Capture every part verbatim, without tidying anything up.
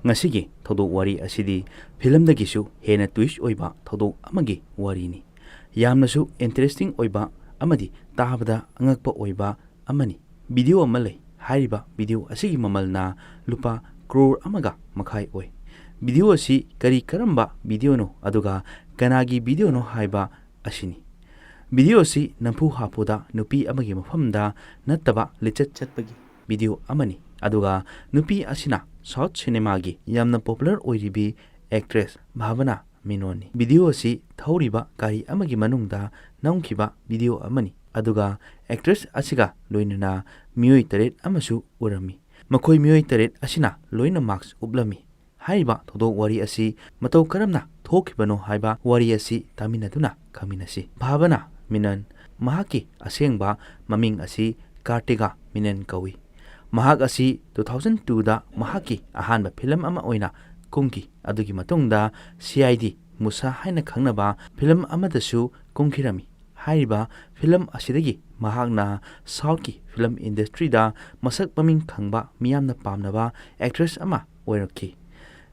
ꯉꯁꯤꯒꯤ ꯊꯧꯗꯣꯛ ꯋꯥꯔꯤ ꯑꯁꯤꯗꯤ ꯐꯤꯂꯝꯗꯒꯤꯁꯨ ꯍꯦꯟꯅ twist ꯑꯣꯏꯕ ꯊꯧꯗꯣꯛ ꯑꯃꯒꯤ ꯋꯥꯔꯤꯅꯤ꯫ ꯌꯥꯝꯅꯁꯨ interesting ꯑꯣꯏꯕ ꯑꯃꯗꯤ ꯇꯥꯕꯗ ꯑꯉꯛꯄ ꯑꯣꯏꯕ ꯑꯃꯅꯤ꯫ Video ꯑꯃ ꯂꯩ꯫ ꯍꯥꯏꯔꯤꯕ video ꯑꯁꯤꯒꯤ ꯃꯃꯜꯅ ꯂꯨꯄꯥ ꯀ꯭ꯔꯣꯔ ꯑꯃꯒ ꯃꯈꯥꯏ ꯑꯣꯏ꯫ Video ꯑꯁꯤ ꯀꯔꯤ ꯀꯔꯝꯕ videoꯅꯣ ꯑꯗꯨꯒ ꯀꯅꯥꯒꯤ videoꯅꯣ ꯍꯥꯏꯕ ꯑꯁꯤꯅꯤ꯫ Video ꯑꯁꯤ ꯅꯝꯐꯨ ꯍꯥꯐꯨꯗ ꯅꯨꯄꯤ ꯑꯃꯒꯤ ꯃꯐꯝꯗ ꯅꯠꯇꯕ ꯂꯤꯆꯠ ꯆꯠꯄꯒꯤ video ꯑꯃꯅꯤ꯫ ꯑꯗꯨꯒ ꯅꯨꯄꯤ ꯑꯁꯤꯅ South cinemaꯒꯤ ꯌꯥꯝꯅ popular ꯑꯣꯏꯔꯤꯕꯤ actress ꯚꯥꯕꯅꯥ ꯃꯤꯅꯣꯟꯅꯤ꯫ Video ꯑꯁꯤ ꯊꯧꯔꯤꯕ ꯒꯥꯔꯤ ꯑꯃꯒꯤ ꯃꯅꯨꯡꯗ ꯅꯝꯈꯤꯕ video ꯑꯃꯅꯤ꯫ ꯑꯗꯨꯒ actress ꯑꯁꯤꯒ ꯂꯣꯏꯅꯅ ꯃꯤꯑꯣꯏ ꯇꯔꯦꯠ ꯑꯃꯁꯨ ꯎꯔꯝꯃꯤ꯫ ꯃꯈꯣꯏ ꯃꯤꯑꯣꯏ ꯇꯔꯦꯠ ꯑꯁꯤꯅ ꯂꯣꯏꯅ mask ꯎꯞꯂꯝꯃꯤ꯫ ꯍꯥꯏꯔꯤꯕ ꯊꯧꯗꯣꯛ ꯋꯥꯔꯤ ꯑꯁꯤ ꯃꯇꯧ ꯀꯔꯝꯅ ꯊꯣꯛꯈꯤꯕꯅꯣ ꯍꯥꯏꯕ ꯋꯥꯔꯤ ꯑꯁꯤ ꯇꯥꯃꯤꯟꯅꯗꯨꯅ ꯈꯪꯃꯤꯟꯅꯁꯤ꯫ ꯚꯥꯕꯅꯥ ꯃꯤꯅꯟ, ꯃꯍꯥꯛꯀꯤ ꯑꯁꯦꯡꯕ ꯃꯃꯤꯡ ꯑꯁꯤ ꯀꯥꯔꯇꯤꯒꯥ ꯃꯤꯅꯟ ꯀꯧꯏ꯫ ꯃꯍꯥꯛ ꯑꯁꯤ two thousand twoꯗ ꯃꯍꯥꯛꯀꯤ ꯑꯍꯥꯟꯕ ꯐꯤꯂꯝ ꯑꯃ ꯑꯣꯏꯅ ꯀꯨꯝꯈꯤ꯫ ꯑꯗꯨꯒꯤ ꯃꯇꯨꯡꯗ C I D ꯃꯨꯁꯥ ꯍꯥꯏꯅ ꯈꯪꯅꯕ ꯐꯤꯂꯝ ꯑꯃꯗꯁꯨ ꯀꯨꯝꯈꯤꯔꯝꯃꯤ꯫ ꯍꯥꯏꯔꯤꯕ ꯐꯤꯂꯝ ꯑꯁꯤꯗꯒꯤ ꯃꯍꯥꯛꯅ Southꯀꯤ ꯐꯤꯂꯝ industryꯗ ꯃꯁꯛ ꯃꯃꯤꯡ ꯈꯪꯕ, ꯃꯤꯌꯥꯝꯅ ꯄꯥꯝꯅꯕ actress ꯑꯃ ꯑꯣꯏꯔꯛꯈꯤ꯫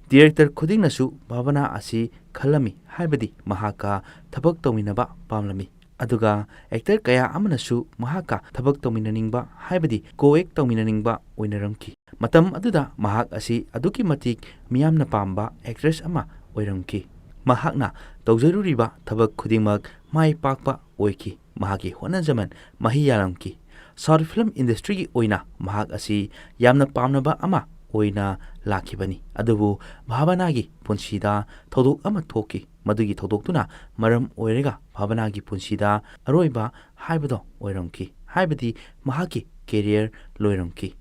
Director ꯈꯨꯗꯤꯡꯅꯁꯨ ꯚꯥꯕꯅꯥ ꯑꯁꯤ ꯈꯜꯂꯝꯃꯤ, ꯍꯥꯏꯕꯗꯤ ꯃꯍꯥꯛꯀ ꯊꯕꯛ ꯇꯧꯃꯤꯟꯅꯕ ꯄꯥꯝꯂꯝꯃꯤ꯫ ꯑꯗꯨꯒ actor ꯀꯌꯥ ꯑꯃꯅꯁꯨ ꯃꯍꯥꯛꯀ ꯊꯕꯛ ꯇꯧꯃꯤꯟꯅꯅꯤꯡꯕ, ꯍꯥꯏꯕꯗꯤ co-act ꯇꯧꯃꯤꯟꯅꯅꯤꯡꯕ ꯑꯣꯏꯅꯔꯝꯈꯤ꯫ ꯃꯇꯝ ꯑꯗꯨꯗ ꯃꯍꯥꯛ ꯑꯁꯤ ꯑꯗꯨꯛꯀꯤ ꯃꯇꯤꯛ ꯃꯤꯌꯥꯝꯅ ꯄꯥꯝꯕ actress ꯑꯃ ꯑꯣꯏꯔꯝꯈꯤ꯫ ꯃꯍꯥꯛꯅ ꯇꯧꯖꯔꯨꯔꯤꯕ ꯊꯕꯛ ꯈꯨꯗꯤꯡꯃꯛ ꯃꯥꯏ ꯄꯥꯛꯄ ꯑꯣꯏꯈꯤ꯫ ꯃꯍꯥꯛꯀꯤ ꯍꯣꯠꯅꯖꯃꯟ ꯃꯍꯩ ꯌꯥꯜꯂꯝꯈꯤ꯫ South film industryꯒꯤ ꯑꯣꯏꯅ ꯃꯍꯥꯛ ꯑꯁꯤ ꯌꯥꯝꯅ ꯄꯥꯝꯅꯕ ꯑꯃ ꯑꯣꯏꯅ ꯂꯥꯛꯈꯤꯕꯅꯤ꯫ ꯑꯗꯨꯕꯨ ꯚꯥꯕꯅꯥꯒꯤ ꯄꯨꯟꯁꯤꯗ ꯊꯧꯗꯣꯛ ꯑꯃ ꯊꯣꯛꯈꯤ꯫ ꯃꯗꯨꯒꯤ ꯊꯧꯗꯣꯛꯇꯨꯅ ꯃꯔꯝ ꯑꯣꯏꯔꯒ ꯚꯥꯕꯅꯥꯒꯤ ꯄꯨꯟꯁꯤꯗ ꯑꯔꯣꯏꯕ ꯍꯥꯏꯕꯗꯣ ꯑꯣꯏꯔꯝꯈꯤ, ꯍꯥꯏꯕꯗꯤ ꯃꯍꯥꯛꯀꯤ career ꯂꯣꯏꯔꯝꯈꯤ꯫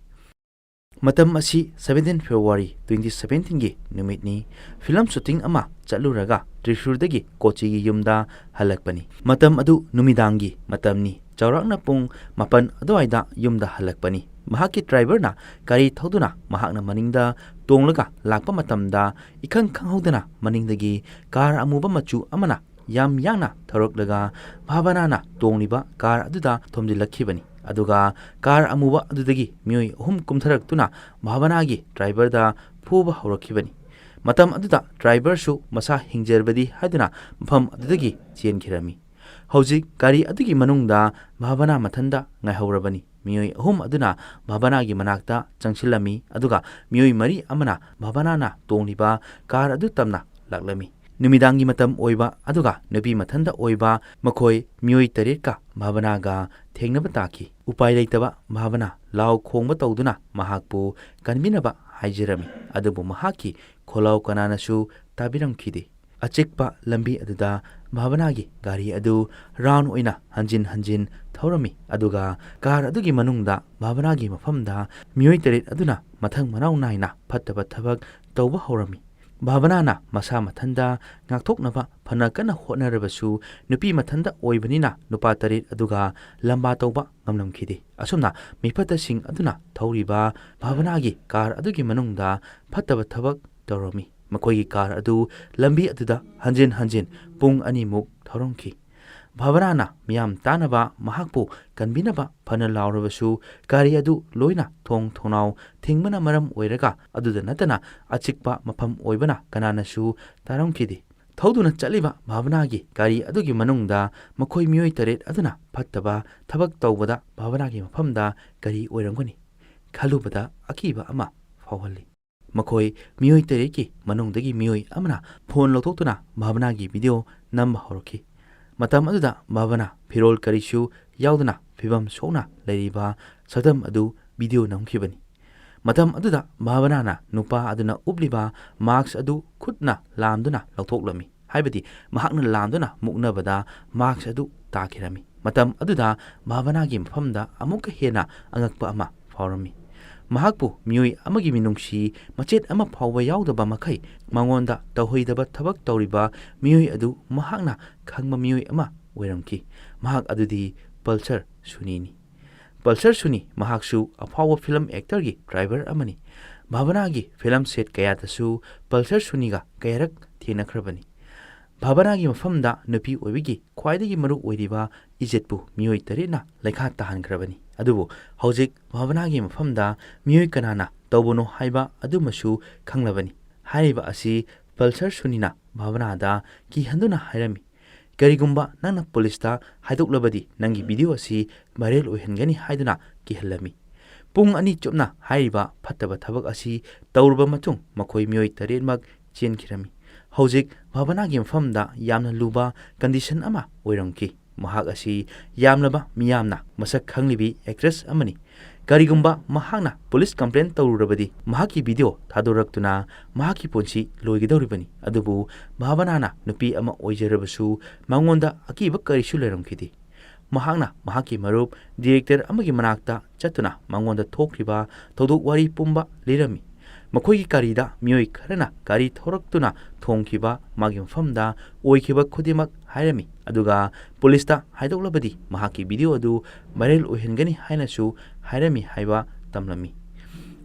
ꯃꯇꯝ ꯑꯁꯤ seventeen February twenty seventeenꯒꯤ ꯅꯨꯃꯤꯠꯅꯤ꯫ ꯐꯤꯂꯝ shooting ꯑꯃ ꯆꯠꯂꯨꯔꯒ ꯇ꯭ꯔꯤꯁꯨꯔꯗꯒꯤ ꯀꯣꯆꯤꯒꯤ ꯌꯨꯝꯗ ꯍꯜꯂꯛꯄꯅꯤ꯫ ꯃꯇꯝ ꯑꯗꯨ ꯅꯨꯃꯤꯗꯥꯡꯒꯤ ꯃꯇꯝꯅꯤ꯫ ꯆꯥꯎꯔꯥꯛꯅ ꯄꯨꯡ ꯃꯥꯄꯟ ꯑꯗꯨꯋꯥꯏꯗ ꯌꯨꯝꯗ ꯍꯜꯂꯛꯄꯅꯤ꯫ ꯃꯍꯥꯛꯀꯤ driverꯅ ꯒꯥꯔꯤ ꯊꯧꯗꯨꯅ ꯃꯍꯥꯛꯅ ꯃꯅꯤꯡꯗ ꯇꯣꯡꯂꯒ ꯂꯥꯛꯄ ꯃꯇꯝꯗ, ꯏꯈꯪ ꯈꯪꯍꯧꯗꯅ ꯃꯅꯤꯡꯗꯒꯤ car ꯑꯃꯨꯕ ꯃꯆꯨ ꯑꯃꯅ ꯌꯥꯝ ꯌꯥꯡꯅ ꯊꯧꯔꯛꯂꯒ ꯚꯥꯕꯅꯥꯅ ꯇꯣꯡꯂꯤꯕ car ꯑꯗꯨꯗ ꯊꯣꯝꯖꯤꯜꯂꯛꯈꯤꯕꯅꯤ꯫ ꯑꯗꯨꯒ ꯀꯥꯔ ꯑꯃꯨꯕ ꯑꯗꯨꯗꯒꯤ ꯃꯤꯑꯣꯏ ꯑꯍꯨꯝ ꯀꯨꯝꯊꯔꯛꯇꯨꯅ ꯚꯥꯕꯅꯥꯒꯤ ꯗ꯭ꯔꯥꯏꯚꯔꯗ ꯐꯨꯕ ꯍꯧꯔꯛꯈꯤꯕꯅꯤ꯫ ꯃꯇꯝ ꯑꯗꯨꯗ ꯗ꯭ꯔꯥꯏꯚꯔꯁꯨ ꯃꯁꯥ ꯍꯤꯡꯖꯔꯕꯗꯤ ꯍꯥꯏꯗꯨꯅ ꯃꯐꯝ ꯑꯗꯨꯗꯒꯤ ꯆꯦꯟꯈꯤꯔꯝꯃꯤ꯫ ꯍꯧꯖꯤꯛ ꯒꯥꯔꯤ ꯑꯗꯨꯒꯤ ꯃꯅꯨꯡꯗ ꯚꯥꯕꯅꯥ ꯃꯊꯟꯇ ꯉꯥꯏꯍꯧꯔꯕꯅꯤ꯫ ꯃꯤꯑꯣꯏ ꯑꯍꯨꯝ ꯑꯗꯨꯅ ꯚꯥꯕꯅꯥꯒꯤ ꯃꯅꯥꯛꯇ ꯆꯪꯁꯤꯜꯂꯝꯃꯤ, ꯑꯗꯨꯒ ꯃꯤꯑꯣꯏ ꯃꯔꯤ ꯑꯃꯅ ꯚꯥꯕꯅꯥꯅ ꯇꯣꯡꯂꯤꯕ ꯀꯥꯔ ꯑꯗꯨ ꯇꯝꯅ ꯂꯥꯛꯂꯝꯃꯤ꯫ ꯅꯨꯃꯤꯗꯥꯡꯒꯤ ꯃꯇꯝ ꯑꯣꯏꯕ ꯑꯗꯨꯒ ꯅꯨꯄꯤ ꯃꯊꯟꯇ ꯑꯣꯏꯕ ꯃꯈꯣꯏ ꯃꯤꯑꯣꯏ ꯇꯔꯦꯠꯀ ꯚꯥꯕꯅꯥꯒ ꯊꯦꯡꯅꯕ ꯇꯥꯈꯤ꯫ ꯎꯄꯥꯏ ꯂꯩꯇꯕ ꯚꯥꯕꯅꯥ ꯂꯥꯎ ꯈꯣꯡꯕ ꯇꯧꯗꯨꯅ ꯃꯍꯥꯛꯄꯨ ꯀꯟꯕꯤꯅꯕ ꯍꯥꯏꯖꯔꯝꯃꯤ, ꯑꯗꯨꯕꯨ ꯃꯍꯥꯛꯀꯤ ꯈꯣꯜꯂꯥꯎ ꯀꯅꯥꯅꯁꯨ ꯇꯥꯕꯤꯔꯝꯈꯤꯗꯦ꯫ ꯑꯆꯤꯛꯄ ꯂꯝꯕꯤ ꯑꯗꯨꯗ ꯚꯥꯕꯅꯥꯒꯤ ꯒꯥꯔꯤ ꯑꯗꯨ ꯔꯥꯎꯟ ꯑꯣꯏꯅ ꯍꯟꯖꯤꯟ ꯍꯟꯖꯤꯟ ꯊꯧꯔꯝꯃꯤ, ꯑꯗꯨꯒ ꯀꯥꯔ ꯑꯗꯨꯒꯤ ꯃꯅꯨꯡꯗ ꯚꯥꯕꯅꯥꯒꯤ ꯃꯐꯝꯗ ꯃꯤꯑꯣꯏ ꯇꯔꯦꯠ ꯑꯗꯨꯅ ꯃꯊꯪ ꯃꯅꯥꯎ ꯅꯥꯏꯅ ꯐꯠꯇꯕ ꯊꯕꯛ ꯇꯧꯕ ꯍꯧꯔꯝꯃꯤ꯫ ꯚꯥꯕꯅꯥꯅ ꯃꯁꯥ ꯃꯊꯟꯇ ꯉꯥꯛꯊꯣꯛꯅꯕ ꯐꯅ ꯀꯟꯅ ꯍꯣꯠꯅꯔꯕꯁꯨ, ꯅꯨꯄꯤ ꯃꯊꯟꯇ ꯑꯣꯏꯕꯅꯤꯅ ꯅꯨꯄꯥ ꯇꯔꯦꯠ ꯑꯗꯨꯒ ꯂꯝꯕꯥ ꯇꯧꯕ ꯉꯝꯂꯝꯈꯤꯗꯦ꯫ ꯑꯁꯨꯝꯅ ꯃꯤꯐꯠꯇꯁꯤꯡ ꯑꯗꯨꯅ ꯊꯧꯔꯤꯕ ꯚꯥꯕꯅꯥꯒꯤ ꯀꯥꯔ ꯑꯗꯨꯒꯤ ꯃꯅꯨꯡꯗ ꯐꯠꯇꯕ ꯊꯕꯛ ꯇꯧꯔꯝꯃꯤ꯫ ꯃꯈꯣꯏꯒꯤ ꯀꯥꯔ ꯑꯗꯨ ꯂꯝꯕꯤ ꯑꯗꯨꯗ ꯍꯟꯖꯤꯟ ꯍꯟꯖꯤꯟ ꯄꯨꯡ ꯑꯅꯤꯃꯨꯛ ꯊꯧꯔꯝꯈꯤ꯫ ꯚꯥꯕꯅꯥꯅ ꯃꯤꯌꯥꯝ ꯇꯥꯅꯕ ꯃꯍꯥꯛꯄꯨ ꯀꯟꯕꯤꯅꯕ ꯐꯅ ꯂꯥꯎꯔꯕꯁꯨ, ꯒꯥꯔꯤ ꯑꯗꯨ ꯂꯣꯏꯅ ꯊꯣꯡ ꯊꯣꯡꯅꯥꯎ ꯊꯤꯡꯕꯅ ꯃꯔꯝ ꯑꯣꯏꯔꯒ, ꯑꯗꯨꯗ ꯅꯠꯇꯅ ꯑꯆꯤꯛꯄ ꯃꯐꯝ ꯑꯣꯏꯕꯅ ꯀꯅꯥꯅꯁꯨ ꯇꯥꯔꯝꯈꯤꯗꯦ꯫ ꯊꯧꯗꯨꯅ ꯆꯠꯂꯤꯕ ꯚꯥꯕꯅꯥꯒꯤ ꯒꯥꯔꯤ ꯑꯗꯨꯒꯤ ꯃꯅꯨꯡꯗ ꯃꯈꯣꯏ ꯃꯤꯑꯣꯏ ꯇꯔꯦꯠ ꯑꯗꯨꯅ ꯐꯠꯇꯕ ꯊꯕꯛ ꯇꯧꯕꯗ ꯚꯥꯕꯅꯥꯒꯤ ꯃꯐꯝꯗ ꯀꯔꯤ ꯑꯣꯏꯔꯝꯒꯅꯤ ꯈꯜꯂꯨꯕꯗ ꯑꯀꯤꯕ ꯑꯃ ꯐꯥꯎꯍꯜꯂꯤ꯫ ꯃꯈꯣꯏ ꯃꯤꯑꯣꯏ ꯇꯔꯦꯠꯀꯤ ꯃꯅꯨꯡꯗꯒꯤ ꯃꯤꯑꯣꯏ ꯑꯃꯅ ꯐꯣꯟ ꯂꯧꯊꯣꯛꯇꯨꯅ ꯚꯥꯕꯅꯥꯒꯤ ꯚꯤꯗꯤꯑꯣ ꯅꯝꯕ ꯍꯧꯔꯛꯈꯤ꯫ ꯃꯇꯝ ꯑꯗꯨꯗ ꯚꯥꯕꯅꯥ ꯐꯤꯔꯣꯜ ꯀꯔꯤꯁꯨ ꯌꯥꯎꯗꯅ ꯐꯤꯚꯝ ꯁꯣꯛꯅ ꯂꯩꯔꯤꯕ ꯁꯛꯇꯝ ꯑꯗꯨ ꯚꯤꯗꯤꯑꯣ ꯅꯝꯈꯤꯕꯅꯤ꯫ ꯃꯇꯝ ꯑꯗꯨꯗ ꯚꯥꯕꯅꯥꯅ ꯅꯨꯄꯥ ꯑꯗꯨꯅ ꯎꯞꯂꯤꯕ ꯃꯥꯛꯁ ꯑꯗꯨ ꯈꯨꯠꯅ ꯂꯥꯝꯗꯨꯅ ꯂꯧꯊꯣꯛꯂꯝꯃꯤ, ꯍꯥꯏꯕꯗꯤ ꯃꯍꯥꯛꯅ ꯂꯥꯝꯗꯨꯅ ꯃꯨꯛꯅꯕꯗ ꯃꯥꯛꯁ ꯑꯗꯨ ꯇꯥꯈꯤꯔꯝꯃꯤ꯫ ꯃꯇꯝ ꯑꯗꯨꯗ ꯚꯥꯕꯅꯥꯒꯤ ꯃꯐꯝꯗ ꯑꯃꯨꯛꯀ ꯍꯦꯟꯅ ꯑꯉꯛꯄ ꯑꯃ ꯐꯥꯎꯔꯝꯃꯤ꯫ ꯃꯍꯥꯛꯄꯨ ꯃꯤꯑꯣꯏ ꯑꯃꯒꯤ ꯃꯤꯅꯨꯡꯁꯤ ꯃꯆꯦꯠ ꯑꯃ ꯐꯥꯎꯕ ꯌꯥꯎꯗꯕ ꯃꯈꯩ, ꯃꯉꯣꯟꯗ ꯇꯧꯍꯩꯗꯕ ꯊꯕꯛ ꯇꯧꯔꯤꯕ ꯃꯤꯑꯣꯏ ꯑꯗꯨ ꯃꯍꯥꯛꯅ ꯈꯪꯕ ꯃꯤꯑꯣꯏ ꯑꯃ ꯑꯣꯏꯔꯝꯈꯤ꯫ ꯃꯍꯥꯛ ꯑꯗꯨꯗꯤ ꯄꯜꯁꯔ ꯁꯨꯅꯤꯅꯤ꯫ ꯄꯜꯁꯔ ꯁꯨꯅꯤ ꯃꯍꯥꯛꯁꯨ ꯑꯐꯥꯎꯕ ꯐꯤꯂꯝ ꯑꯦꯛꯇꯔꯒꯤ ꯗ꯭ꯔꯥꯏꯚꯔ ꯑꯃꯅꯤ꯫ ꯚꯥꯕꯅꯥꯒꯤ ꯐꯤꯂꯝ ꯁꯦꯠ ꯀꯌꯥꯗꯁꯨ ꯄꯜꯁꯔ ꯁꯨꯅꯤꯒ ꯀꯌꯥꯔꯛ ꯊꯦꯡꯅꯈ꯭ꯔꯕꯅꯤ꯫ ꯚꯥꯕꯅꯥꯒꯤ ꯃꯐꯝꯗ ꯅꯨꯄꯤ ꯑꯣꯏꯕꯒꯤ ꯈ꯭ꯋꯥꯏꯗꯒꯤ ꯃꯔꯨ ꯑꯣꯏꯔꯤꯕ ꯏꯖꯠꯄꯨ ꯃꯤꯑꯣꯏ ꯇꯔꯦꯠꯅ ꯂꯩꯈꯥ ꯇꯥꯍꯟꯈ꯭ꯔꯕꯅꯤ꯫ ꯑꯗꯨꯕꯨ ꯍꯧꯖꯤꯛ ꯚꯥꯕꯅꯥꯒꯤ ꯃꯐꯝꯗ ꯃꯤꯑꯣꯏ ꯀꯅꯥꯅ ꯇꯧꯕꯅꯣ ꯍꯥꯏꯕ ꯑꯗꯨꯃꯁꯨ ꯈꯪꯂꯕꯅꯤ꯫ ꯍꯥꯏꯔꯤꯕ ꯑꯁꯤ ꯄꯜꯁꯔ ꯁꯨꯅꯤꯅ ꯚꯥꯕꯅꯥꯗ ꯀꯤꯍꯟꯗꯨꯅ ꯍꯥꯏꯔꯝꯃꯤ, "ꯀꯔꯤꯒꯨꯝꯕ ꯅꯪꯅ ꯄꯨꯂꯤꯁꯇ ꯍꯥꯏꯗꯣꯛꯂꯕꯗꯤ ꯅꯪꯒꯤ ꯚꯤꯗꯤꯑꯣ ꯑꯁꯤ ꯚꯥꯏꯔꯦꯜ ꯑꯣꯏꯍꯟꯒꯅꯤ" ꯍꯥꯏꯗꯨꯅ ꯀꯤꯍꯜꯂꯝꯃꯤ꯫ ꯄꯨꯡ ꯑꯅꯤ ꯆꯨꯞꯅ ꯍꯥꯏꯔꯤꯕ ꯐꯠꯇꯕ ꯊꯕꯛ ꯑꯁꯤ ꯇꯧꯔꯕ ꯃꯇꯨꯡ ꯃꯈꯣꯏ ꯃꯤꯑꯣꯏ ꯇꯔꯦꯠꯃꯛ ꯆꯦꯟꯈꯤꯔꯝꯃꯤ꯫ ꯍꯧꯖꯤꯛ ꯚꯥꯕꯅꯥꯒꯤ ꯃꯐꯝꯗ ꯌꯥꯝꯅ ꯂꯨꯕ ꯀꯟꯗꯤꯁꯟ ꯑꯃ ꯑꯣꯏꯔꯝꯈꯤ꯫ ꯃꯍꯥꯛ ꯑꯁꯤ ꯌꯥꯝꯂꯕ ꯃꯤꯌꯥꯝꯅ ꯃꯁꯛ ꯈꯪꯂꯤꯕꯤ ꯑꯦꯛꯇ꯭ꯔꯦꯁ ꯑꯃꯅꯤ꯫ ꯀꯔꯤꯒꯨꯝꯕ ꯃꯍꯥꯛꯅ ꯄꯨꯂꯤꯁ ꯀꯝꯄ꯭ꯂꯦꯟ ꯇꯧꯔꯨꯔꯕꯗꯤ ꯃꯍꯥꯛꯀꯤ ꯚꯤꯗꯤꯑꯣ ꯊꯥꯗꯣꯔꯛꯇꯨꯅ ꯃꯍꯥꯛꯀꯤ ꯄꯨꯟꯁꯤ ꯂꯣꯏꯒꯗꯧꯔꯤꯕꯅꯤ꯫ ꯑꯗꯨꯕꯨ ꯚꯥꯕꯅꯥꯅ ꯅꯨꯄꯤ ꯑꯃ ꯑꯣꯏꯖꯔꯕꯁꯨ ꯃꯉꯣꯟꯗ ꯑꯀꯤꯕ ꯀꯔꯤꯁꯨ ꯂꯩꯔꯝꯈꯤꯗꯦ꯫ ꯃꯍꯥꯛꯅ ꯃꯍꯥꯛꯀꯤ ꯃꯔꯨꯞ ꯗꯤꯔꯦꯛꯇꯔ ꯑꯃꯒꯤ ꯃꯅꯥꯛꯇ ꯆꯠꯇꯨꯅ ꯃꯉꯣꯟꯗ ꯊꯣꯛꯈꯤꯕ ꯊꯧꯗꯣꯛ ꯋꯥꯔꯤ ꯄꯨꯝꯕ ꯂꯤꯔꯝꯃꯤ꯫ ꯃꯈꯣꯏꯒꯤ ꯒꯥꯔꯤꯗ ꯃꯤꯑꯣꯏ ꯈꯔꯅ ꯒꯥꯔꯤ ꯊꯧꯔꯛꯇꯨꯅ ꯊꯣꯡꯈꯤꯕ ꯃꯥꯒꯤ ꯃꯐꯝꯗ ꯑꯣꯏꯈꯤꯕ ꯈꯨꯗꯤꯡꯃꯛ ꯍꯥꯏꯔꯝꯃꯤ꯫ ꯑꯗꯨꯒ ꯄꯨꯂꯤꯁꯇ ꯍꯥꯏꯗꯣꯛꯂꯕꯗꯤ ꯃꯍꯥꯛꯀꯤ ꯚꯤꯗꯤꯑꯣ ꯑꯗꯨ ꯚꯥꯏꯔꯦꯜ ꯑꯣꯏꯍꯟꯒꯅꯤ ꯍꯥꯏꯅꯁꯨ ꯍꯥꯏꯔꯝꯃꯤ ꯍꯥꯏꯕ ꯇꯝꯂꯝꯃꯤ꯫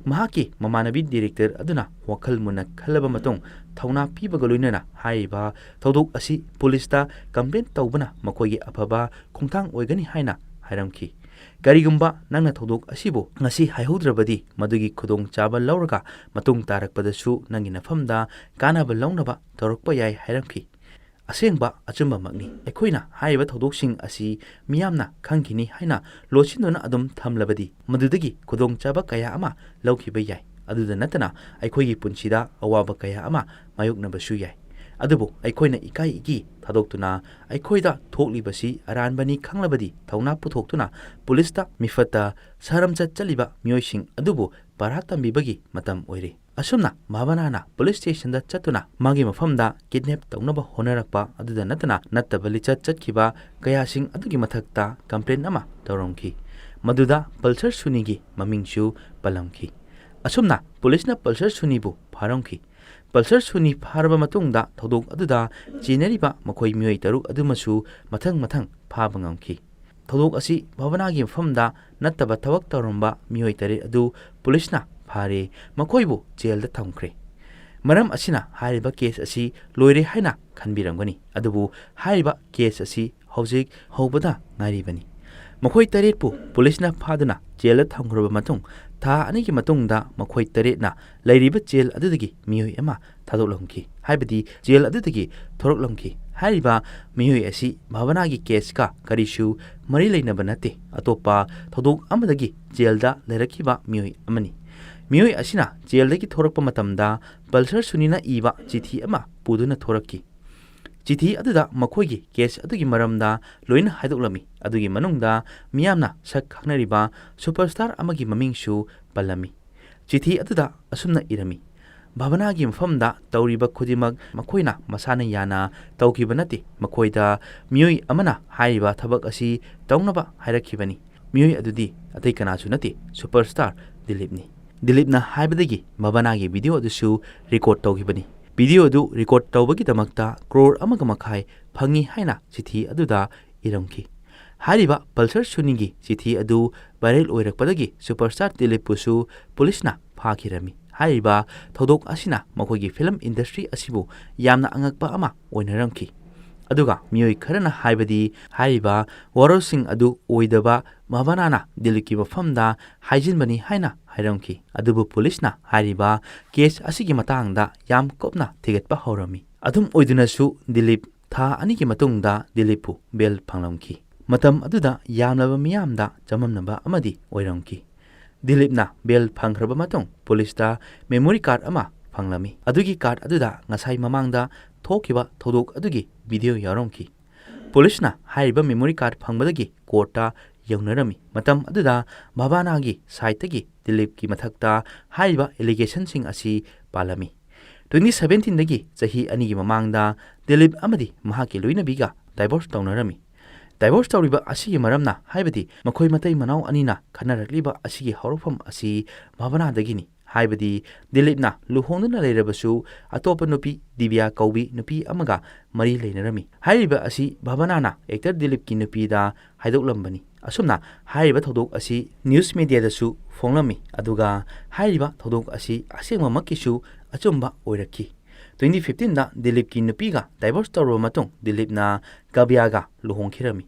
ꯃꯍꯥꯛꯀꯤ ꯃꯃꯥꯟꯅꯕꯤ ꯗꯤꯔꯦꯛꯇꯔ ꯑꯗꯨꯅ ꯋꯥꯈꯜ ꯃꯨꯟꯅ ꯈꯜꯂꯕ ꯃꯇꯨꯡ ꯊꯧꯅꯥ ꯄꯤꯕꯒ ꯂꯣꯏꯅꯅ ꯍꯥꯏꯔꯤꯕ ꯊꯧꯗꯣꯛ ꯑꯁꯤ ꯄꯨꯂꯤꯁꯇ ꯀꯝꯄ꯭ꯂꯦꯟ ꯇꯧꯕꯅ ꯃꯈꯣꯏꯒꯤ ꯑꯐꯕ ꯈꯣꯡꯊꯥꯡ ꯑꯣꯏꯒꯅꯤ ꯍꯥꯏꯅ ꯍꯥꯏꯔꯝꯈꯤ꯫ "ꯀꯔꯤꯒꯨꯝꯕ ꯅꯪꯅ ꯊꯧꯗꯣꯛ ꯑꯁꯤꯕꯨ ꯉꯁꯤ ꯍꯥꯏꯍꯧꯗ꯭ꯔꯕꯗꯤ ꯃꯗꯨꯒꯤ ꯈꯨꯗꯣꯡꯆꯥꯕ ꯂꯧꯔꯒ ꯃꯇꯨꯡ ꯇꯥꯔꯛꯄꯗꯁꯨ ꯅꯪꯒꯤ ꯅꯐꯝꯗ ꯀꯥꯟꯅꯕ ꯂꯧꯅꯕ ꯇꯧꯔꯛꯄ ꯌꯥꯏ" ꯍꯥꯏꯔꯝꯈꯤ꯫ ꯑꯁꯦꯡꯕ ꯑꯆꯨꯝꯕꯃꯛꯅꯤ꯫ ꯑꯩꯈꯣꯏꯅ ꯍꯥꯏꯔꯤꯕ ꯊꯧꯗꯣꯛꯁꯤꯡ ꯑꯁꯤ ꯃꯤꯌꯥꯝꯅ ꯈꯪꯈꯤꯅꯤ ꯍꯥꯏꯅ ꯂꯣꯠꯁꯤꯟꯗꯨꯅ ꯑꯗꯨꯝ ꯊꯝꯂꯕꯗꯤ ꯃꯗꯨꯗꯒꯤ ꯈꯨꯗꯣꯡꯆꯥꯕ ꯀꯌꯥ ꯑꯃ ꯂꯧꯈꯤꯕ ꯌꯥꯏ꯫ ꯑꯗꯨꯗ ꯅꯠꯇꯅ ꯑꯩꯈꯣꯏꯒꯤ ꯄꯨꯟꯁꯤꯗ ꯑꯋꯥꯕ ꯀꯌꯥ ꯑꯃ ꯃꯥꯌꯣꯛꯅꯕꯁꯨ ꯌꯥꯏ꯫ ꯑꯗꯨꯕꯨ ꯑꯩꯈꯣꯏꯅ ꯏꯀꯥꯏ ꯏꯀꯤ ꯊꯥꯗꯣꯛꯇꯨꯅ ꯑꯩꯈꯣꯏꯗ ꯊꯣꯛꯂꯤꯕꯁꯤ ꯑꯔꯥꯟꯕꯅꯤ ꯈꯪꯂꯕꯗꯤ ꯊꯧꯅꯥ ꯄꯨꯊꯣꯛꯇꯨꯅ ꯄꯨꯂꯤꯁꯇ ꯃꯤꯐꯠꯇ ꯁꯥꯔꯝꯆꯠ ꯆꯠꯂꯤꯕ ꯃꯤꯑꯣꯏꯁꯤꯡ ꯑꯗꯨꯕꯨ ꯄꯔꯥ ꯇꯝꯕꯤꯕꯒꯤ ꯃꯇꯝ ꯑꯣꯏꯔꯦ꯫ ꯑꯁꯨꯝꯅ ꯚꯥꯕꯅꯥꯅ ꯄꯨꯂꯤꯁ ꯁ꯭ꯇꯦꯁꯟꯗ ꯆꯠꯇꯨꯅ ꯃꯥꯒꯤ ꯃꯐꯝꯗ ꯀꯤꯗꯅꯦꯞ ꯇꯧꯅꯕ ꯍꯣꯠꯅꯔꯛꯄ ꯑꯗꯨꯗ ꯅꯠꯇꯅ ꯅꯠꯇꯕ ꯂꯤꯆꯠ ꯆꯠꯈꯤꯕ ꯀꯌꯥꯁꯤꯡ ꯑꯗꯨꯒꯤ ꯃꯊꯛꯇ ꯀꯝꯄ꯭ꯂꯦꯟ ꯑꯃ ꯇꯧꯔꯝꯈꯤ꯫ ꯃꯗꯨꯗ ꯄꯜꯁꯔ ꯁꯨꯅꯤꯒꯤ ꯃꯃꯤꯡꯁꯨ ꯄꯜꯂꯝꯈꯤ꯫ ꯑꯁꯨꯝꯅ ꯄꯨꯂꯤꯁꯅ ꯄꯜꯁꯔ ꯁꯨꯅꯤꯕꯨ ꯐꯥꯔꯝꯈꯤ꯫ ꯄꯜꯁꯔ ꯁꯨꯅꯤ ꯐꯥꯔꯕ ꯃꯇꯨꯡꯗ ꯊꯧꯗꯣꯛ ꯑꯗꯨꯗ ꯆꯦꯟꯅꯔꯤꯕ ꯃꯈꯣꯏ ꯃꯤꯑꯣꯏ ꯇꯔꯨꯛ ꯑꯗꯨꯃꯁꯨ ꯃꯊꯪ ꯃꯊꯪ ꯐꯥꯕ ꯉꯝꯈꯤ꯫ ꯊꯧꯗꯣꯛ ꯑꯁꯤ ꯚꯥꯕꯅꯥꯒꯤ ꯃꯐꯝꯗ ꯅꯠꯇꯕ ꯊꯕꯛ ꯇꯧꯔꯝꯕ ꯃꯤꯑꯣꯏ ꯇꯔꯦꯠ ꯑꯗꯨ ꯄꯨꯂꯤꯁꯅ ꯐꯥꯔꯦ, ꯃꯈꯣꯏꯕꯨ ꯖꯦꯜꯗ ꯊꯝꯈ꯭ꯔꯦ꯫ ꯃꯔꯝ ꯑꯁꯤꯅ ꯍꯥꯏꯔꯤꯕ ꯀꯦꯁ ꯑꯁꯤ ꯂꯣꯏꯔꯦ ꯍꯥꯏꯅ ꯈꯟꯕꯤꯔꯝꯒꯅꯤ, ꯑꯗꯨꯕꯨ ꯍꯥꯏꯔꯤꯕ ꯀꯦꯁ ꯑꯁꯤ ꯍꯧꯖꯤꯛ ꯍꯧꯕꯗ ꯉꯥꯏꯔꯤꯕꯅꯤ꯫ ꯃꯈꯣꯏ ꯇꯔꯦꯠꯄꯨ ꯄꯨꯂꯤꯁꯅ ꯐꯥꯗꯨꯅ ꯖꯦꯜꯗ ꯊꯝꯈ꯭ꯔꯕ ꯃꯇꯨꯡ, ꯊꯥ ꯑꯅꯤꯒꯤ ꯃꯇꯨꯡꯗ ꯃꯈꯣꯏ ꯇꯔꯦꯠꯅ ꯂꯩꯔꯤꯕ ꯖꯦꯜ ꯑꯗꯨꯗꯒꯤ ꯃꯤꯑꯣꯏ ꯑꯃ ꯊꯥꯗꯣꯛꯂꯝꯈꯤ, ꯍꯥꯏꯕꯗꯤ ꯖꯦꯜ ꯑꯗꯨꯗꯒꯤ ꯊꯣꯔꯛꯂꯝꯈꯤ꯫ ꯍꯥꯏꯔꯤꯕ ꯃꯤꯑꯣꯏ ꯑꯁꯤ ꯚꯥꯕꯅꯥꯒꯤ ꯀꯦꯁꯀ ꯀꯔꯤꯁꯨ ꯃꯔꯤ ꯂꯩꯅꯕ ꯅꯠꯇꯦ, ꯑꯇꯣꯞꯄ ꯊꯧꯗꯣꯛ ꯑꯃꯗꯒꯤ ꯖꯦꯜꯗ ꯂꯩꯔꯛꯈꯤꯕ ꯃꯤꯑꯣꯏ ꯑꯃꯅꯤ꯫ ꯃꯤꯑꯣꯏ ꯑꯁꯤꯅ ꯖꯦꯜꯗꯒꯤ ꯊꯣꯔꯛꯄ ꯃꯇꯝꯗ ꯄꯜꯁꯔ ꯁꯨꯅꯤꯅ ꯏꯕ ꯆꯤꯊꯤ ꯑꯃ ꯄꯨꯗꯨꯅ ꯊꯣꯔꯛꯈꯤ꯫ ꯆꯤꯊꯤ ꯑꯗꯨꯗ ꯃꯈꯣꯏꯒꯤ ꯀꯦꯁ ꯑꯗꯨꯒꯤ ꯃꯔꯝꯗ ꯂꯣꯏꯅ ꯍꯥꯏꯗꯣꯛꯂꯝꯃꯤ꯫ ꯑꯗꯨꯒꯤ ꯃꯅꯨꯡꯗ ꯃꯤꯌꯥꯝꯅ ꯁꯛ ꯈꯪꯅꯔꯤꯕ ꯁꯨꯄꯔꯁ꯭ꯇꯥꯔ ꯑꯃꯒꯤ ꯃꯃꯤꯡꯁꯨ ꯄꯜꯂꯝꯃꯤ꯫ ꯆꯤꯊꯤ ꯑꯗꯨꯗ ꯑꯁꯨꯝꯅ ꯏꯔꯝꯃꯤ, "ꯚꯥꯕꯅꯥꯒꯤ ꯃꯐꯝꯗ ꯇꯧꯔꯤꯕ ꯈꯨꯗꯤꯡꯃꯛ ꯃꯈꯣꯏꯅ ꯃꯁꯥꯅ ꯌꯥꯅ ꯇꯧꯈꯤꯕ ꯅꯠꯇꯦ꯫ ꯃꯈꯣꯏꯗ ꯃꯤꯑꯣꯏ ꯑꯃꯅ ꯍꯥꯏꯔꯤꯕ ꯊꯕꯛ ꯑꯁꯤ ꯇꯧꯅꯕ ꯍꯥꯏꯔꯛꯈꯤꯕꯅꯤ꯫ ꯃꯤꯑꯣꯏ ꯑꯗꯨꯗꯤ ꯑꯇꯩ ꯀꯅꯥꯁꯨ ꯅꯠꯇꯦ, ꯁꯨꯄꯔꯁ꯭ꯇꯥꯔ ꯗꯤꯂꯤꯞꯅꯤ꯫" ꯗꯤꯂꯤꯞꯅ ꯍꯥꯏꯕꯗꯒꯤ ꯚꯥꯕꯅꯥꯒꯤ ꯚꯤꯗꯤꯑꯣ ꯑꯗꯨꯁꯨ ꯔꯦꯀꯣꯔꯗ ꯇꯧꯈꯤꯕꯅꯤ꯫ ꯚꯤꯗꯤꯑꯣ ꯑꯗꯨ ꯔꯦꯀꯣꯔꯗ ꯇꯧꯕꯒꯤꯗꯃꯛꯇ ꯀ꯭ꯔꯣꯔ ꯑꯃꯒ ꯃꯈꯥꯏ ꯐꯪꯏ ꯍꯥꯏꯅ ꯆꯤꯊꯤ ꯑꯗꯨꯗ ꯏꯔꯝꯈꯤ꯫ ꯍꯥꯏꯔꯤꯕ ꯄꯜꯁꯔ ꯁꯨꯅꯤꯒꯤ ꯆꯤꯊꯤ ꯑꯗꯨ ꯚꯥꯏꯔꯦꯜ ꯑꯣꯏꯔꯛꯄꯗꯒꯤ ꯁꯨꯄꯔꯁ꯭ꯇꯥꯔ ꯗꯤꯂꯤꯞꯄꯨꯁꯨ ꯄꯨꯂꯤꯁꯅ ꯐꯥꯈꯤꯔꯝꯃꯤ꯫ ꯍꯥꯏꯔꯤꯕ ꯊꯧꯗꯣꯛ ꯑꯁꯤꯅ ꯃꯈꯣꯏꯒꯤ ꯐꯤꯂꯝ ꯏꯟꯗꯁꯇ꯭ꯔꯤ ꯑꯁꯤꯕꯨ ꯌꯥꯝꯅ ꯑꯉꯛꯄ ꯑꯃ ꯑꯣꯏꯅꯔꯝꯈꯤ꯫ ꯑꯗꯨꯒ ꯃꯤꯑꯣꯏ ꯈꯔꯅ ꯍꯥꯏꯕꯗꯤ ꯍꯥꯏꯔꯤꯕ ꯋꯥꯔꯣꯜꯁꯤꯡ ꯑꯗꯨ ꯑꯣꯏꯗꯕ ꯚꯥꯕꯅꯥꯅ ꯗꯤꯂꯤꯞꯀꯤ ꯃꯐꯝꯗ ꯍꯥꯏꯖꯤꯟꯕꯅꯤ ꯍꯥꯏꯅ ꯍꯥꯏꯔꯝꯈꯤ꯫ ꯑꯗꯨꯕꯨ ꯄꯨꯂꯤꯁꯅ ꯍꯥꯏꯔꯤꯕ ꯀꯦꯁ ꯑꯁꯤꯒꯤ ꯃꯇꯥꯡꯗ ꯌꯥꯝ ꯀꯨꯞꯅ ꯊꯤꯒꯠꯄ ꯍꯧꯔꯝꯃꯤ꯫ ꯑꯗꯨꯝ ꯑꯣꯏꯗꯨꯅꯁꯨ ꯗꯤꯂꯤꯞ ꯊꯥ ꯑꯅꯤꯒꯤ ꯃꯇꯨꯡꯗ ꯗꯤꯂꯤꯞꯄꯨ ꯕꯦꯜ ꯐꯪꯂꯝꯈꯤ꯫ ꯃꯇꯝ ꯑꯗꯨꯗ ꯌꯥꯝꯂꯕ ꯃꯤꯌꯥꯝꯗ ꯆꯃꯝꯅꯕ ꯑꯃꯗꯤ ꯑꯣꯏꯔꯝꯈꯤ꯫ ꯗꯤꯂꯤꯞꯅ ꯕꯦꯜ ꯐꯪꯈ꯭ꯔꯕ ꯃꯇꯨꯡ ꯄꯨꯂꯤꯁꯇ ꯃꯦꯃꯣꯔꯤ ꯀꯥꯔꯗ ꯑꯃ ꯐꯪꯂꯝꯃꯤ꯫ ꯑꯗꯨꯒꯤ ꯀꯥꯔꯗ ꯑꯗꯨꯗ ꯉꯁꯥꯏ ꯃꯃꯥꯡꯗ ꯊꯣꯛꯈꯤꯕ ꯊꯧꯗꯣꯛ ꯑꯗꯨꯒꯤ ꯚꯤꯗꯤꯑꯣ ꯌꯥꯎꯔꯝꯈꯤ꯫ ꯄꯨꯂꯤꯁꯅ ꯍꯥꯏꯔꯤꯕ ꯃꯦꯃꯣꯔꯤ ꯀꯥꯔꯗ ꯐꯪꯕꯗꯒꯤ ꯀꯣꯔꯠꯇ ꯌꯧꯅꯔꯝꯃꯤ꯫ ꯃꯇꯝ ꯑꯗꯨꯗ ꯚꯥꯕꯅꯥꯒꯤ ꯁꯥꯏꯠꯇꯒꯤ ꯗꯤꯂꯤꯞꯀꯤ ꯃꯊꯛꯇ ꯍꯥꯏꯔꯤꯕ ꯑꯦꯂꯤꯒꯦꯁꯟꯁꯤꯡ ꯑꯁꯤ ꯄꯥꯜꯂꯝꯃꯤ꯫ ꯇ꯭ꯋꯦꯟꯇꯤ ꯁꯚꯦꯟꯇꯤꯟꯗꯒꯤ ꯆꯍꯤ ꯑꯅꯤꯒꯤ ꯃꯃꯥꯡꯗ ꯗꯤꯂꯤꯞ ꯑꯃꯗꯤ ꯃꯍꯥꯛꯀꯤ ꯂꯣꯏꯅꯕꯤꯒ ꯗꯥꯏꯚꯣꯔꯁ ꯇꯧꯅꯔꯝꯃꯤ꯫ ꯗꯥꯏꯚꯣꯔꯁ ꯇꯧꯔꯤꯕ ꯑꯁꯤꯒꯤ ꯃꯔꯝꯅ, ꯍꯥꯏꯕꯗꯤ ꯃꯈꯣꯏ ꯃꯇꯩ ꯃꯅꯥꯎ ꯑꯅꯤꯅ ꯈꯠꯅꯔꯛꯂꯤꯕ ꯑꯁꯤꯒꯤ ꯍꯧꯔꯛꯐꯝ ꯑꯁꯤ ꯚꯥꯕꯅꯥꯗꯒꯤꯅꯤ꯫ ꯍꯥꯏꯕꯗꯤ ꯗꯤꯂꯤꯞꯅ ꯂꯨꯍꯣꯡꯗꯨꯅ ꯂꯩꯔꯕꯁꯨ ꯑꯇꯣꯞꯄ ꯅꯨꯄꯤ ꯗꯤꯕꯤꯌꯥ ꯀꯧꯕꯤ ꯅꯨꯄꯤ ꯑꯃꯒ ꯃꯔꯤ ꯂꯩꯅꯔꯝꯃꯤ꯫ ꯍꯥꯏꯔꯤꯕ ꯑꯁꯤ ꯚꯥꯕꯅꯥꯅ ꯑꯦꯛꯇꯔ ꯗꯤꯂꯤꯞꯀꯤ ꯅꯨꯄꯤꯗ ꯍꯥꯏꯗꯣꯛꯂꯝꯕꯅꯤ꯫ ꯑꯁꯨꯝꯅ ꯍꯥꯏꯔꯤꯕ ꯊꯧꯗꯣꯛ ꯑꯁꯤ ꯅ꯭ꯌꯨꯁ ꯃꯦꯗꯤꯌꯥꯗꯁꯨ ꯐꯣꯡꯂꯝꯃꯤ, ꯑꯗꯨꯒ ꯍꯥꯏꯔꯤꯕ ꯊꯧꯗꯣꯛ ꯑꯁꯤ ꯑꯁꯦꯡꯕꯃꯛꯀꯤꯁꯨ ꯑꯆꯨꯝꯕ ꯑꯣꯏꯔꯛꯈꯤ꯫ ꯇ꯭ꯋꯦꯟꯇꯤ ꯐꯤꯐꯇꯤꯟꯗ ꯗꯤꯂꯤꯞꯀꯤ ꯅꯨꯄꯤꯒ ꯗꯥꯏꯚꯣꯔꯁ ꯇꯧꯔꯕ ꯃꯇꯨꯡ ꯗꯤꯂꯤꯞꯅ ꯀꯕꯤꯌꯥꯒ ꯂꯨꯍꯣꯡꯈꯤꯔꯝꯃꯤ꯫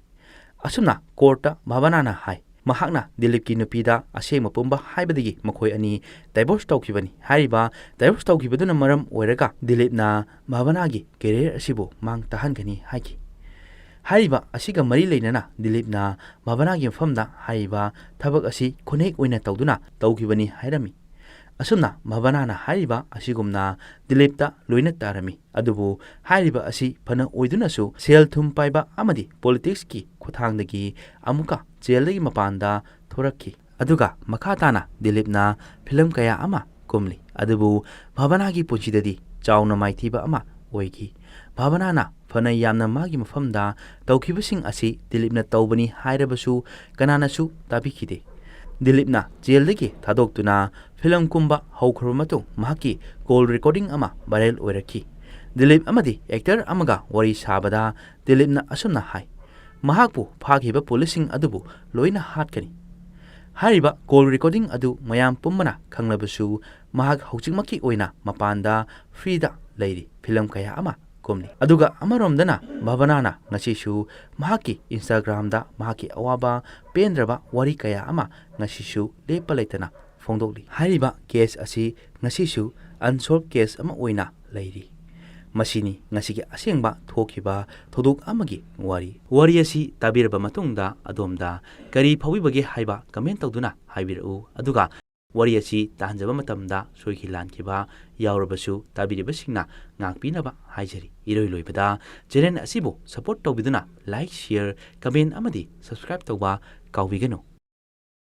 ꯑꯁꯨꯝꯅ ꯀꯣꯔꯠꯇ ꯚꯥꯕꯅꯥꯅ ꯍꯥꯏ, ꯃꯍꯥꯛꯅ ꯗꯤꯂꯤꯞꯀꯤ ꯅꯨꯄꯤꯗ ꯑꯁꯦꯡꯕ ꯄꯨꯝꯕ ꯍꯥꯏꯕꯗꯒꯤ ꯃꯈꯣꯏ ꯑꯅꯤ ꯗꯥꯏꯚꯣꯔꯁ ꯇꯧꯈꯤꯕꯅꯤ꯫ ꯍꯥꯏꯔꯤꯕ ꯗꯥꯏꯚꯣꯔꯁ ꯇꯧꯈꯤꯕꯗꯨꯅ ꯃꯔꯝ ꯑꯣꯏꯔꯒ ꯗꯤꯂꯤꯞꯅ ꯚꯥꯕꯅꯥꯒꯤ ꯀꯦꯔꯤꯌꯔ ꯑꯁꯤꯕꯨ ꯃꯥꯡ ꯇꯥꯍꯟꯒꯅꯤ ꯍꯥꯏꯈꯤ꯫ ꯍꯥꯏꯔꯤꯕ ꯑꯁꯤꯒ ꯃꯔꯤ ꯂꯩꯅꯅ ꯗꯤꯂꯤꯞꯅ ꯚꯥꯕꯅꯥꯒꯤ ꯃꯐꯝꯗ ꯍꯥꯏꯔꯤꯕ ꯊꯕꯛ ꯑꯁꯤ ꯈꯨꯠꯅꯦꯛ ꯑꯣꯏꯅ ꯇꯧꯗꯨꯅ ꯇꯧꯈꯤꯕꯅꯤ ꯍꯥꯏꯔꯝꯃꯤ꯫ ꯑꯁꯨꯝꯅ ꯚꯥꯕꯅꯥꯅ ꯍꯥꯏꯔꯤꯕ ꯑꯁꯤꯒꯨꯝꯅ ꯗꯤꯂꯤꯞꯇ ꯂꯣꯏꯅ ꯇꯥꯔꯝꯃꯤ꯫ ꯑꯗꯨꯕꯨ ꯍꯥꯏꯔꯤꯕ ꯑꯁꯤ ꯐꯅ ꯑꯣꯏꯗꯨꯅꯁꯨ ꯁꯦꯜ ꯊꯨꯝ ꯄꯥꯏꯕ ꯑꯃꯗꯤ ꯄꯣꯂꯤꯇꯤꯛꯁꯀꯤ ꯈꯨꯠꯊꯥꯡꯗꯒꯤ ꯑꯃꯨꯛꯀ ꯖꯦꯜꯗꯒꯤ ꯃꯄꯥꯟꯗ ꯊꯣꯔꯛꯈꯤ꯫ ꯑꯗꯨꯒ ꯃꯈꯥ ꯇꯥꯅ ꯗꯤꯂꯤꯞꯅ ꯐꯤꯂꯝ ꯀꯌꯥ ꯑꯃ ꯀꯨꯝꯂꯤ꯫ ꯑꯗꯨꯕꯨ ꯚꯥꯕꯅꯥꯒꯤ ꯄꯨꯟꯁꯤꯗꯗꯤ ꯆꯥꯎꯅ ꯃꯥꯏꯊꯤꯕ ꯑꯃ ꯑꯣꯏꯈꯤ꯫ ꯚꯥꯕꯅꯥꯅ ꯐꯅ ꯌꯥꯝꯅ ꯃꯥꯒꯤ ꯃꯐꯝꯗ ꯇꯧꯈꯤꯕꯁꯤꯡ ꯑꯁꯤ ꯗꯤꯂꯤꯞꯅ ꯇꯧꯕꯅꯤ ꯍꯥꯏꯔꯕꯁꯨ ꯀꯅꯥꯅꯁꯨ ꯇꯥꯕꯤꯈꯤꯗꯦ꯫ ꯗꯤꯂꯤꯞꯅ ꯖꯦꯜꯗꯒꯤ ꯊꯥꯗꯣꯛꯇꯨꯅ ꯐꯤꯂꯝ ꯀꯨꯝꯕ ꯍꯧꯈ꯭ꯔꯕ ꯃꯇꯨꯡ ꯃꯍꯥꯛꯀꯤ ꯀꯣꯜ ꯔꯦꯀꯣꯔꯗꯤꯡ ꯑꯃ ꯚꯥꯏꯔꯦꯜ ꯑꯣꯏꯔꯛꯈꯤ꯫ ꯗꯤꯂꯤꯞ ꯑꯃꯗꯤ ꯑꯦꯛꯇꯔ ꯑꯃꯒ ꯋꯥꯔꯤ ꯁꯥꯕꯗ ꯗꯤꯂꯤꯞꯅ ꯑꯁꯨꯝꯅ ꯍꯥꯏ, ꯃꯍꯥꯛꯄꯨ ꯐꯥꯈꯤꯕ ꯄꯨꯂꯤꯁꯁꯤꯡ ꯑꯗꯨꯕꯨ ꯂꯣꯏꯅ ꯍꯥꯠꯀꯅꯤ꯫ ꯍꯥꯏꯔꯤꯕ ꯀꯣꯜ ꯔꯦꯀꯣꯔꯗꯤꯡ ꯑꯗꯨ ꯃꯌꯥꯝ ꯄꯨꯝꯕꯅ ꯈꯪꯂꯕꯁꯨ ꯃꯍꯥꯛ ꯍꯧꯖꯤꯛꯃꯛꯀꯤ ꯑꯣꯏꯅ ꯃꯄꯥꯟꯗ ꯐ꯭ꯔꯤꯗ ꯂꯩꯔꯤ, ꯐꯤꯂꯝ ꯀꯌꯥ ꯑꯃ ꯀꯨꯝꯂꯤ꯫ ꯑꯗꯨꯒ ꯑꯃꯔꯣꯝꯗꯅ ꯚꯥꯕꯅꯥꯅ ꯉꯁꯤꯁꯨ ꯃꯍꯥꯛꯀꯤ ꯏꯟꯁꯇꯥꯒ꯭ꯔꯥꯝꯗ ꯃꯍꯥꯛꯀꯤ ꯑꯋꯥꯕ ꯄꯦꯟꯗ꯭ꯔꯕ ꯋꯥꯔꯤ ꯀꯌꯥ ꯑꯃ ꯉꯁꯤꯁꯨ ꯂꯦꯞꯄ ꯂꯩꯇꯅ ꯐꯣꯡꯗꯣꯛꯂꯤ꯫ ꯍꯥꯏꯔꯤꯕ ꯀꯦꯁ ꯑꯁꯤ ꯉꯁꯤꯁꯨ ꯑꯟꯁꯣꯜꯕ ꯀꯦꯁ ꯑꯃ ꯑꯣꯏꯅ ꯂꯩꯔꯤ꯫ ꯃꯁꯤꯅꯤ ꯉꯁꯤꯒꯤ ꯑꯁꯦꯡꯕ ꯊꯣꯛꯈꯤꯕ ꯊꯧꯗꯣꯛ ꯑꯃꯒꯤ ꯋꯥꯔꯤ꯫ ꯋꯥꯔꯤ ꯑꯁꯤ ꯇꯥꯕꯤꯔꯕ ꯃꯇꯨꯡꯗ ꯑꯗꯣꯝꯗ ꯀꯔꯤ ꯐꯥꯎꯕꯤꯕꯒꯦ ꯍꯥꯏꯕ ꯀꯃꯦꯟ ꯇꯧꯗꯨꯅ ꯍꯥꯏꯕꯤꯔꯛꯎ꯫ ꯑꯗꯨꯒ ꯋꯥꯔꯤ ꯑꯁꯤ ꯇꯥꯍꯟꯖꯕ ꯃꯇꯝꯗ ꯁꯣꯏꯈꯤ ꯂꯥꯟꯈꯤꯕ ꯌꯥꯎꯔꯕꯁꯨ ꯇꯥꯕꯤꯔꯤꯕꯁꯤꯡꯅ ꯉꯥꯛꯄꯤꯅꯕ ꯍꯥꯏꯖꯔꯤ꯫ ꯏꯔꯣꯏ ꯂꯣꯏꯕꯗ ꯆꯦꯅꯦꯜ ꯑꯁꯤꯕꯨ ꯁꯄꯣꯔꯠ ꯇꯧꯕꯤꯗꯨꯅ ꯂꯥꯏꯛ, ꯁꯤꯌꯔ, ꯀꯃꯦꯟ ꯑꯃꯗꯤ ꯁꯕꯁꯀ꯭ꯔꯥꯏꯕ ꯇꯧꯕ ꯀꯥꯎꯕꯤꯒꯅꯨ꯫